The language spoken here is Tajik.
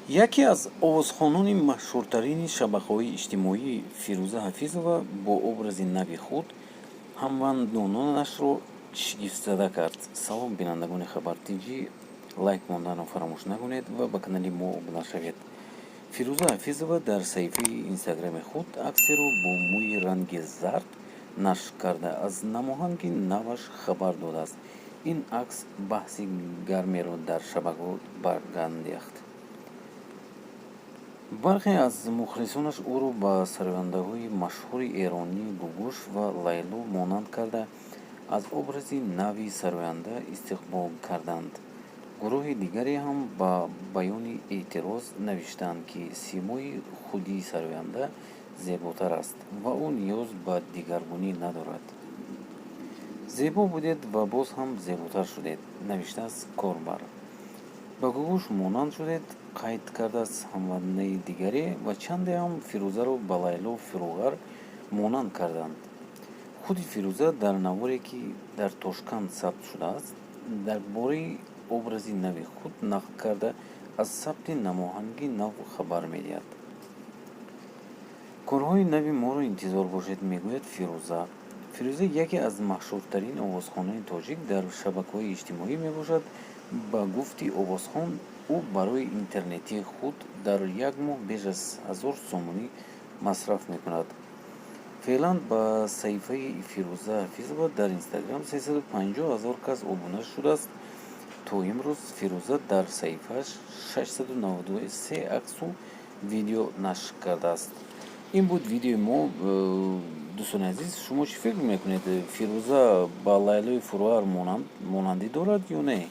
Яке аз овозхонони машҳуртарини шабакаҳои иҷтимоӣ Фирӯза Ҳафизова бо образи нави худ ҳамвандонашро шигифтзада кард. Салом, бинандагони Хабар Тҷ, лайк монданро фаромӯш накунед ва ба канали мо обуна шавед. Фирӯза Ҳафизова дар саҳифаи инстаграми худ аксеро бо мӯи ранги зард нашр карда, аз намоҳанги наваш хабар додааст. Ин акс баҳси гармеро дар шабакаҳо барангехт. Бархе аз мухлисонаш ӯро ба сарояндаҳои машҳури эронӣ Гугуш ва Лайло монанд карда, аз образи нави сароянда истиқбол карданд. Гурӯҳи дигаре ҳам ба баёни эътироз навиштаанд, ки симои худии сароянда зеботар аст ва ӯ ниёз ба дигаргунӣ надорад. «Зебо будед ва боз ҳам зеботар шудед», навиштааст корбар. «Ба Гугуш монанд шудед», қайд кардааст ҳамвандаи дигаре ва чанде ҳам Фирӯзаро ба Лайло Фуруғар монанд карданд. Худи Фирӯза дар наворе, ки дар Тошканд сабт шудааст, дар бораи образи нави худ нақл карда, аз сабти намоҳанги нав хабар медиҳад. «Корҳои нави моро интизор бошед», мегӯяд Фирӯза. Фирӯза яке аз машҳуртарин овозхонони тоҷик дар шабакаҳои иҷтимоӣ мебошад. Ба гуфти овозхон, ӯ барои интернети худ дар як моҳ беш аз 1000 сомонӣ масраф мекунад. Феълан ба саҳифаи Фирӯза Ҳафизова дар Инстаграм 350 000 кас обуна шудааст. То имрӯз Фирӯза дар саҳифааш 693 аксу видео нашр кардааст. Ин буд видеои мо. Дӯстони азиз, шумо чӣ фикр мекунед, Фирӯза ба Лайлои Фуруғар монандӣ дорад ё не?